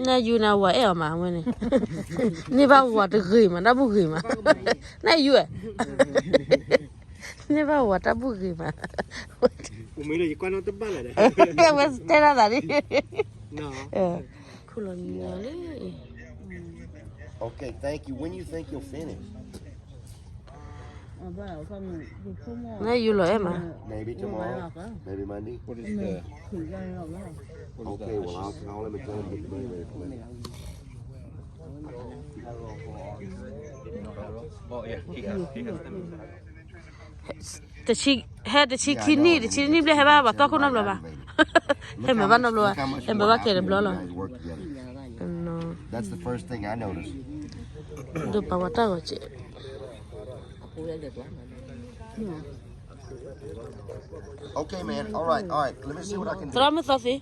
နယူနၤဝၤအဲၣ်အီၤမးဝဲန့ၣ်, န့ၢ်ဘၣ်ဝၤတဂ့ၤမး တၢ်ဘူၣ်ဂ့ၤမး, နယူဧၢ, န့ၢ်ဘၣ်ဝၤတၢ်ဘူၣ်ဂ့ၤမး, အဝဲတဲဒၣ်သးန့ၣ်, ခိၣ်လီၤညီလံ. Okay, thank you. When you think you'll finish? နယူလီၤအဲၣ်မး. Maybe tomorrow. Maybe Monday. What is the? Okay, well, I'll call him and tell him to get the money ready for me. Oh, yeah, he has, he has them. တဆံ, ဟဲတဆံခံနံၣ်, တဆံနံၣ်ဘျဲၣ် ဟဲဘၣ်ပှၤသီခိၣ်နီတဘျီဘၣ်. ဟဲမၤဘၣ်နီတဘျီဘၣ်, ဟဲမၤဘၣ်ခဲတဘျီလီၤ. That's the first thing I noticed. ဒိးပာ်ဝဲတၢ်ဂီၤစဲး. Okay, man. All right, all right. Let me see what I can do. သရၣ်မုၣ်သီသ့.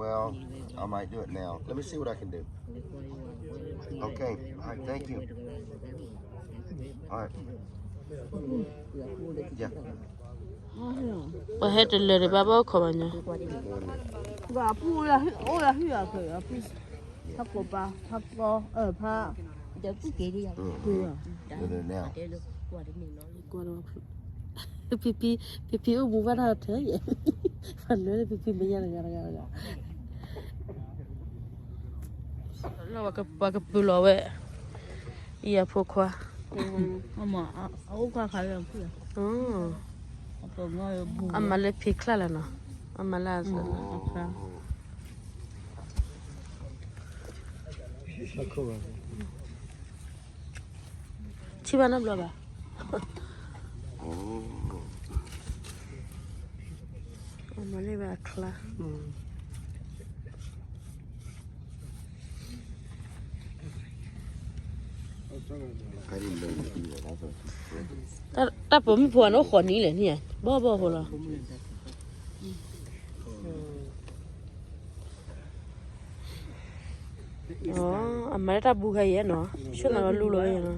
Well, I might do it now. Let me see what I can do. Okay. All right. Thank you. All right. Yeah. ပှၤဟဲတလၢာ်တဘၣ်ဘၣ်အိၣ်ခိးဘၣ်ညါ. ဖးကိးပၤ, ဖးကီ, ဖး, ဒီးပူၤက့ၤဒ်ယၤ, ကွၢ်ဒီး, ဖံဖံ, ဖံဖံအိၣ်မူဘၣ်တၢ်ထဲယဲ, ဖးလၢဖံဖံမ့ၢ်ညါတဂၤတဂၤတဂၤ, လၢပှၤကပူၤလီၤဝဲ, အံၤအဖိခွါ, အအိၣ်ခွါခါလၢ, အမၤလၢဖံချၢ်လၢနီၤ, အမၤလၢအ, ထံၣ်ဘၣ်နီတဘျီဘၣ်. အမၤန့ၢ်ဘၣ်အချါ. တၢ်ပိာ်မုၣ်ဖိန့ၣ်အိၣ်ဃိးနံၣ်လဲၣ်န့ၣ်, ဘီဘီဖိလီၤ. အမၤလၢတၢ်ဘူၣ်ခဲအံၤနီၤ, ဆိၣ်နၤလီၤလူလီၤဝဲနီၤ.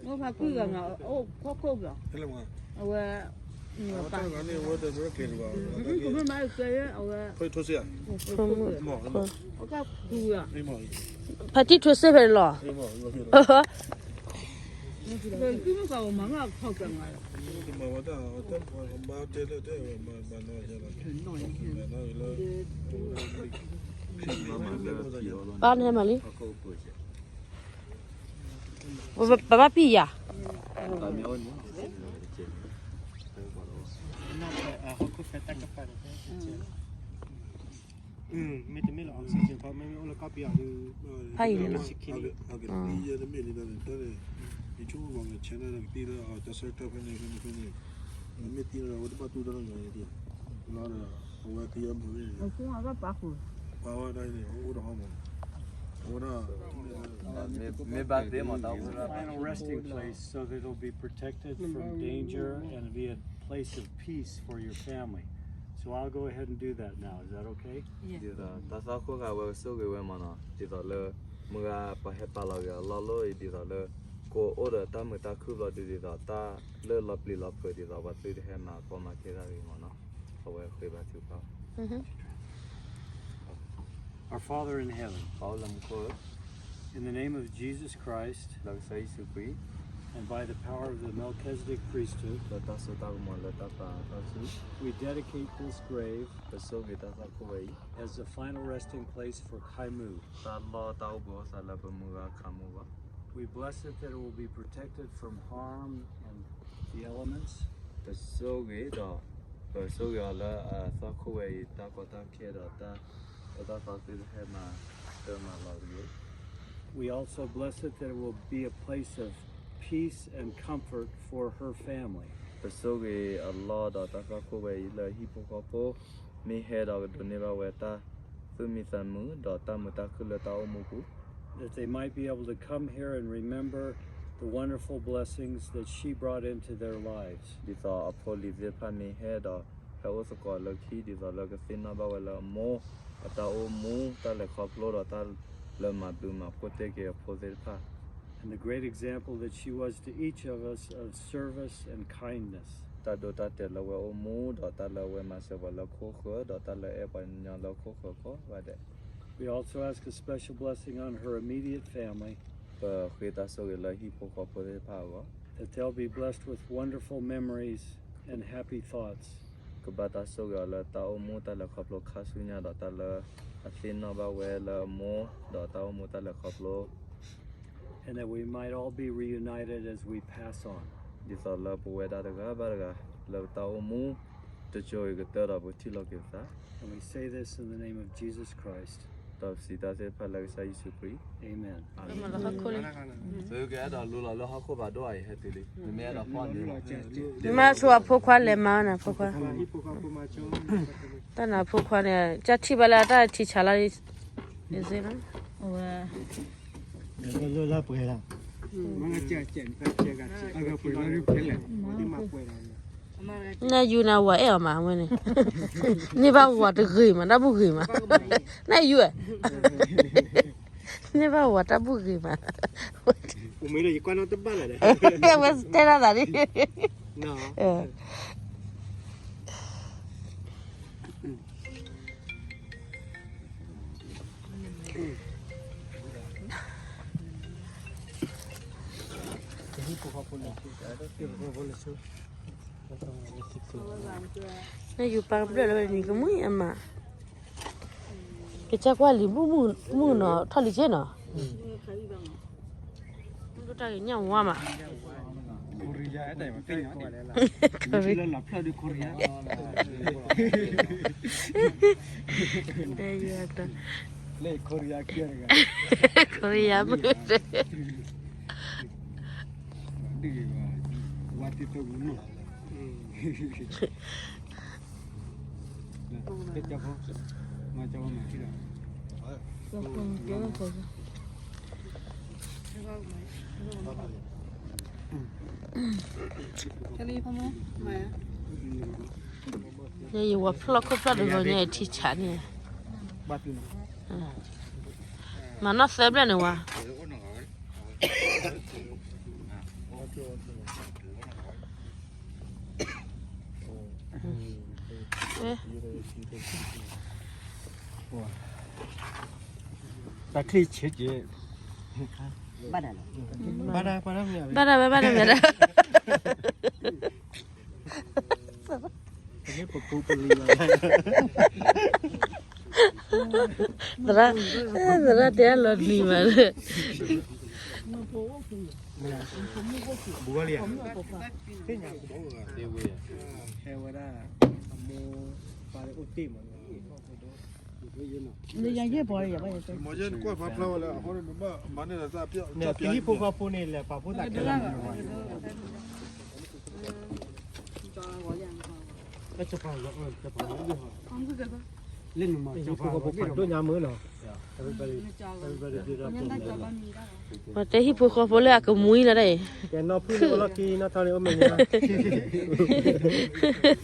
ဖးကွံဂၤ, အိၣ်ခိးခိၣ်ဘျီ, အဝဲ, အဝဲ, ဖါတံၢ်ထွဲစ့ၢ်ဖဲန့ၣ်လီၤ. ဘၣ်နဟဲမၤလံ. ပဘၣ်ပံၢ်ယၤ. မ့တမ့ၢ်လၢ oxygen ဖဲမ့မ့ၢ်အိၣ်လၢကီၢ်ပယီၤဒုး, ဖးယံၤန့ၣ်လီၤ. မ့ၢ်သံလီၤဝဲတဘၣ်တူၢ်တၢ်နီတမံၤန့ၣ်, လီၤဒီး အဝဲကယဲၢ်မုာ်န့ၣ်, ပှၤဝဲဒၣ်န့ၣ် အိၣ်ဒီးဟီမး, အဝဲဒၣ် မ့ၢ်ဘၣ်သ့မး တၢ်အိၣ်ဖှိၣ် final resting place so that it'll be protected from danger and be a place of peace for your family. So I'll go ahead and do that now. Is that okay? ဒ်သိးတၢ်သွၣ်ခိၣ်ဂၤဝဲကဆိၣ်ဂ့ၤဝဲမးနီၤ, ဒ်သိးလၢ မုၢ်ဂၤပှၤဟဲပာ်လီၤဂ့ၤအလီၢ်လီၢ်အံၤ ဒ်သိးလၢ ကအိၣ်ဒီးတၢ်မုာ်တၢ်ခုၣ်ဘျီဒုး ဒ်သိးတၢ်လၢလီၤပျံၤလီၤဖုး ဒ်သိးပှၤသုတဟဲမၤကီမၤခဲတၢ်ဂ့ၤမးနီၤ, အဝဲဃ့ဘါထုကဖၣ် Our Father in heaven, ပၢ်အိၣ်လၢမူခိၣ်ဧၢ, in the name of Jesus Christ, လၢကစၢ်ယ့ၣ်ၡူးခရံာ်, and by the power of the Melchizedek priesthood, လၢတၢ်စိတၢ်ကမီၤလၢတၢ်ပာ်အသးဆူ, we dedicate this grave, ပဆိၣ်ဂ့ၤတၢ်သွၣ်ခိၣ်ဝဲအံၤ, as the final resting place for Kaimu. တၢ်လီၢ်တၢ်အိၣ်ဘှံးအိၣ်သးလၢပမုၢ်ဂၤခးမူဘၣ်. We bless it that it will be protected from harm and the elements. ပဆိၣ်ဂ့ၤဒီး ပဆိၣ်ဂ့ၤအီၤလၢအသွၣ်ခိၣ်ဝဲအံၤ တၢ်ကီတၢ်ခဲဒီးတၢ် တၢ်သီသ့ၣ်တဖၣ်မၤတၢ်မၤလီၤတဂ့ၤ. We also bless it that it will be a place of peace and comfort for her family. ပဆိၣ်ဂ့ၤအလီၢ်ဒီးတၢ်သွၣ်ခိၣ်ဝဲအံၤလၢဟံၣ်ဖိဃီဖိ မ့ၢ်ဟဲဒီးကဒိးန့ၢ်ဘၣ်ဝဲတၢ်သူၣ်မံသးမုာ် ဒီးတၢ်မုာ်တၢ်ခုၣ်လၢတၢ်အိၣ်မူပူၤ that they might be able to come here and remember the wonderful blessings that she brought into their lives. ဒ်သိးအဖိလံၤသ့ၣ်တဖၣ်မ့ၢ်ဟဲဒီး ဟဲအိၣ်သကိးလၢခံ ဒ်သိးလၢကသ့ၣ်နီၣ်ဘၣ်ဝဲလၢအမိၢ် အတၢ်အိၣ်မူ တၢ်လဲၤခီဖျိဒီးတၢ် လၢမၤဘျုးမၤဖှိၣ်တ့ၢ်က့ၤအဖိသ့ၣ်တဖၣ် And the great example that she was to each of us of service and kindness. တၢ်ဒိတၢ်တဲာ်လၢအဝဲအိၣ်မူဒီးတၢ်လၢအဝဲမၤစၢၤပှၤလၢခိၣ်ဃၢၤ ဒီးတၢ်လၢအအဲၣ်ပှၤညီလၢခိၣ်ဃၢၤကိးဂၤဒဲး We also ask a special blessing on her immediate family. ပဃ့တၢ်ဆိၣ်ဂ့ၤလၢဟံၣ်ဖိဃီဖိသ့ၣ်တဖၣ်အဂီၢ် That they'll be blessed with wonderful memories and happy thoughts. ကဘၣ်တၢ်ဆိၣ်ဂ့ၤအီၤလၢတၢ်အိၣ်မူတၢ်လဲၤခီဖျိခါဆူညါဒီးတၢ်လၢအသ့ၣ်နီၣ်ဘၣ်ဝဲလၢအမိၢ် ဒီးတၢ်အိၣ်မူတၢ်လဲၤခီဖျိ And that we might all be reunited as we pass on. ဒ်သိးလၢပဝဲဒၣ်တဂၤဘၣ်တဂၤ လၢပတၢ်အိၣ်မူ တစိၤအံၤကတၢၢ်ဒီးပထံၣ်လိာ်က့ၤပသး And we say this in the name of Jesus Christ. ဒီးပစံးတၢ်သ့ၣ်တဖၣ်လၢကစၢ်ယ့ၣ်ၡူးခရံာ် Amen. မ့ၢ်ဆိအဖိခွါလဲၤမၤနၤဖိခွါ တၢ်နၤဖိခွါန့ၣ် ကၢ်ထံၣ်ဘၣ်လၢတၢ်ထံဆးလီၤ လၢပှဲၤလီၤ နယူနၤဝၤအဲၣ်အီၤမးဝဲန့ၣ် န့ၢ်ဘၣ်ဝၤတဂ့ၤမး တၢ်ဘူၣ်ဂ့ၤမး နယူ န့ၢ်ဘၣ်ဝၤတၢ်ဘူၣ်ဂ့ၤမး အဝဲတဲဒၣ်သးန့ၣ် နယူပာ်ဘျၢၣ်လၢနံၤကမှံအမး ကစၢ်ကွၢ်လံၤမုၢ်နီၤ ထီၣ်လံၤက့နီၤ မုၢ်တၢ်ဂ့ၤညၣ်ဝါမး ခိရံယါမုၢ် ယဝၤဖျီၣ်ခိၣ်ဖျီၣ်တဂီၤညါအထံဆးန့ၣ် မၤနီၢ်သၢဘျဲၣ်န့ၣ်ဝဲ တၢ်ချ့ဆဲးကဲ ဘၣ်ဒၣ်ဝဲ ဘၣ်ဒၣ်ဝဲ သရၣ် သရၣ်တဲအလီၤနံၤမးလၢ နယၤယဲၢ်ပီၤယၤဘၣ်ယၤတဲ မ့ၢ်ယဲၢ်နကွၢ်ဖးဖျါဝဲလၢအဃိန့ၣ် နဘၣ်မၤန့ၢ်ဒီးသးပျၢ် န့ၣ် ပဟံၣ်ဖိဃီဖိန့ၣ် လဲၤပာ်ဖှိၣ်သးခဲလၢာ် လၢနမၤ ဟံၣ်ဖိဃီဖိဖးဒိၣ်ညါမုၢ်နီၤ ပှၤတဲဟံၣ်ဖိဃီဖိလၢအကမှံလီၤဒၣ်အံၤ ကဲနီၢ်ဖုန့ၣ်အိၣ်လီၢ်ခံ နီၢ်ထီန့ၣ်အိၣ်မဲာ်ညါ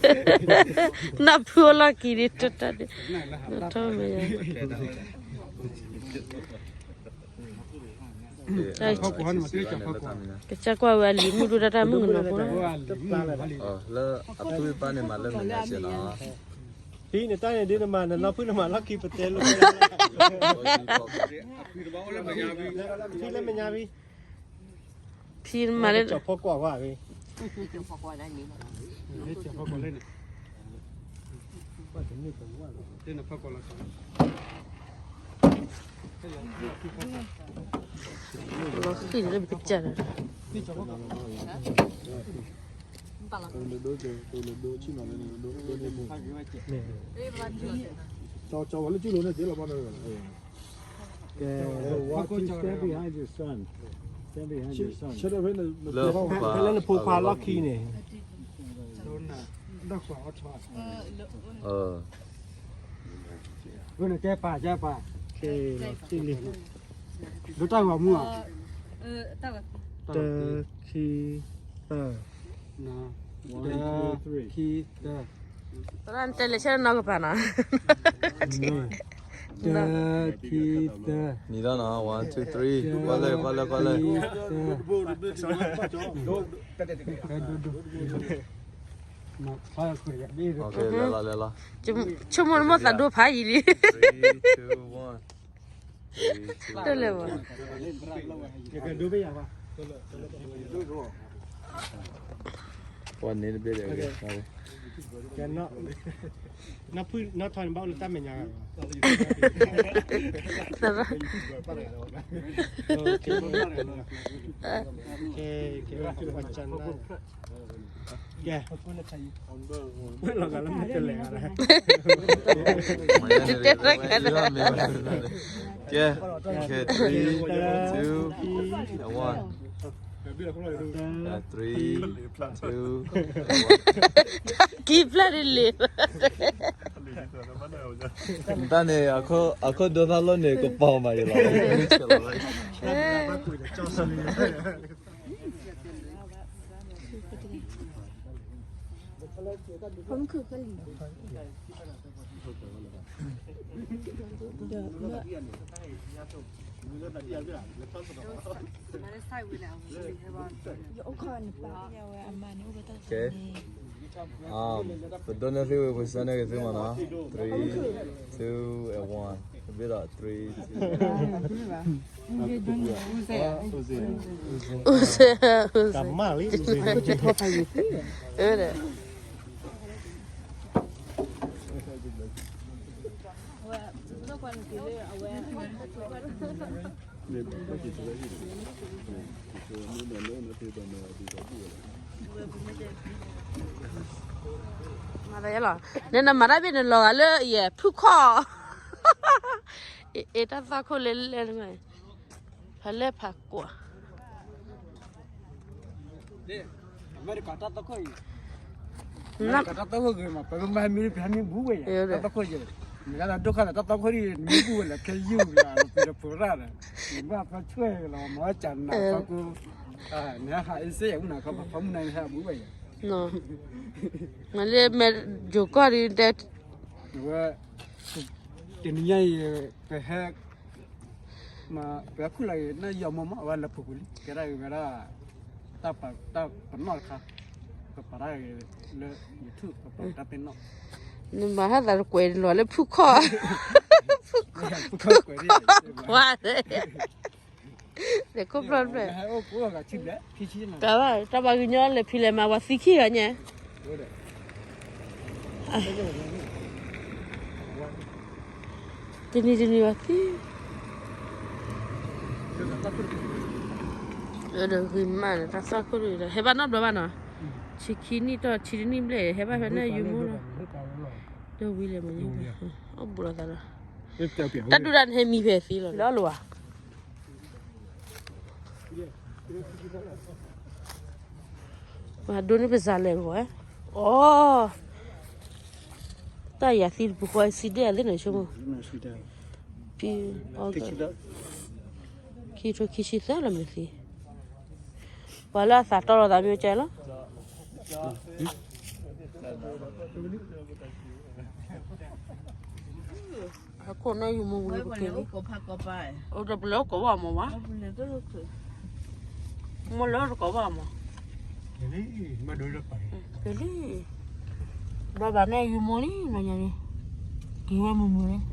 နီၢ်ဖုအိၣ်လီၢ်ခံန့ၣ် တတၢ်န့ၣ် နီၢ်ထီမဲာ်ညါ ကစၢ်ကွၢ်ဝဲအလံၤမုၢ်ဒိၣ်တၢ်တၢ်မုၢ်ကနီၤဖိလီၤ လၢအဖုအပၢ်န့ၣ်မၤလၢမဲာ်ညါကဲနီၤ ဖံန့ၣ်တၢ်န့ၣ်ဒ်နမၤ နနီၢ်ဖုနမၤလီၢ်ခံပတဲလိာ် ဖံလၢမဲာ်ညါဖံ ဖံမၤလၢ ကၠီၤဖီကွၢ်ဝဲဖံ လီၤဃံၣ်လၢပကစၢ်လီၤ Stand behind your son. Stand behind your son. လၢနဖိခွါလီၢ်ခံန့ၣ် ကဲပာ်ကဲပာ် လၢတၢ်ဂီၤမူဧါ တၢ ခံ သၢ တၢ ခံ တၢ သရၣ်တဲလဲၤဆဲနီၢ်ကပၤနီၤ တၢ ခံ တၢ နံၤဒီးနီၤ one two three ကွၢ်လၢ ကွၢ်လၢ ကွၢ်လၢ ခံ တၢ လဲၤလီၤ လဲၤလီၤ ဆိကမိၣ်နမိၢ်သးဒိဖးယံာ်လံ three two one တၢ်လဲၤဘၣ် ပှၤန့ၣ်တဘ့ၣ်ဒီး ကဲ နီၢ်ဖု နီၢ်ထီန့ၣ်ဘၣ်အိၣ်လၢတၢ်မဲာ်ညါ ကဲ ကဲ ကဲ လီၤဂာ်လၢမ့ၢ်တလဲၤဂၤလၢ ကဲ ကဲ three two one ကဲ three two one ခံဖျၢၣ်ဒ်လဲၣ် တၢ်န့ၣ် အခိၣ်ဒိသၣ်လိၣ်န့ၣ် ကပီၤမးယလီၤ ကဲ ပဒိးန့ၢ်သုဝံၤ ပစၢန့ၢ်က့ၤသုမးနီၤ three two and one တဘ့ၣ်ဒီး three two အူစဲ အူစဲ အူစဲ အူစဲ မၤသးယဲလီၤ နဲနမၤတၢ်ဘ့ၣ်နလီၤဂာ်လၢယဲ ဖုခီၣ် အ့ တၢ်သီခိၣ်လဲၤလဲၤ ဖးလဲၢ်ဖးကွၢ် နကတၢ်သီခိၣ်ဂ့ၤမး ပမၤမံၤပဟဲမံဘူဝဲယၤ တၢ်သီခိၣ်ယဲ နကဒိၣ်ခါလၢတၢ်သီခိၣ်ဒ်နမံဘူဝဲလၢခဲယုၢ်လီၤ ပတဖိရၣ်ဒီး နဘၣ်ဖးဆွဲလီၤ မၤဝဲကနၤဖီကူ နဟးအ့စ့ၣ်ယၤ မုၢ်နၤခီဖီမုၢ်နၤဟဲဘူဝဲယၤ နလၢမဲာ်ယိၤကီၢ်ဒ်တဲ ဝဲ တနံၤညါအံၤ ပဟဲ မ့ၢ်ပဟဲခူၣ်လီၤအံၤ နယီၤမီၢ်မီၢ် အဝဲလၢဖုးပူၤလံ ကဲဒၣ်အံၤဝဲဒၣ် တၢ်ပနီၣ်တခါ ပပာ်တၢ်ဂ့ၤလၢ YouTube ပပာ်တၢ်ပနီၣ် နမၤဟးသးတကွဲးလီၤလၢဖုခီၣ် ဖုခီၣ်ကွၢ် လဲၤခိၣ်ဖျီၣ်ဖျဲၣ် ကဘၣ်တၢ်ဘၣ်ကညီလဲၤဖံးလဲၤမၤပှၤသံခံဂၤညါ တနံၤတနံၤဘၣ်သံ ဒီးဂ့ၤမးန့ၣ် တၢ်သီခိၣ်ဒီး ဟဲဘၣ်နီတဘျီဘၣ်နီၤ ဆံခံနံၣ်တီၢ်ဆံတနံၣ်ဘျဲၣ် ဟဲဘၣ်ဖဲန့ၣ်ယူၤမိၢ်လီၤ ဒီးဝံၤလဲၣ်မ့ၢ် အိၣ်ဘူးလိာ်သးလီၤ တၢ်ဒူၣ်တၢ်န့ၣ်ဟဲမံဖဲသံလီၤ လၢအလိၤဘၣ် ပှၤဒိးန့ၢ်ပစးလဲၣ်ဂီၤ, အိ, တၢ်ယၤသံတပူၤဃီ စံးဒဲအသ့ၣ်န့ၣ်ဆိကမိၣ်, ခံထိခံဆံသၢလီၤမ့ၢ်သံ, ပှၤလၢအသးတီလိာ်သးမ့ၢ်ကဲလီၤ. အခိၣ်န့ၣ်ယမူဝံၤပက့ၤလံ, အိၣ်ဒီးပလဲၤအိၣ်ကိးဘၣ်အီၤမးဝဲ, မ့ၢ်လဲၤအိၣ်တကိးဘၣ်အီၤမး, က့ၤလံ, ဘၣ်ဘၣ်န့ၣ်ယမူလံ, က့ၤဝဲမုာ်မုာ်လံ.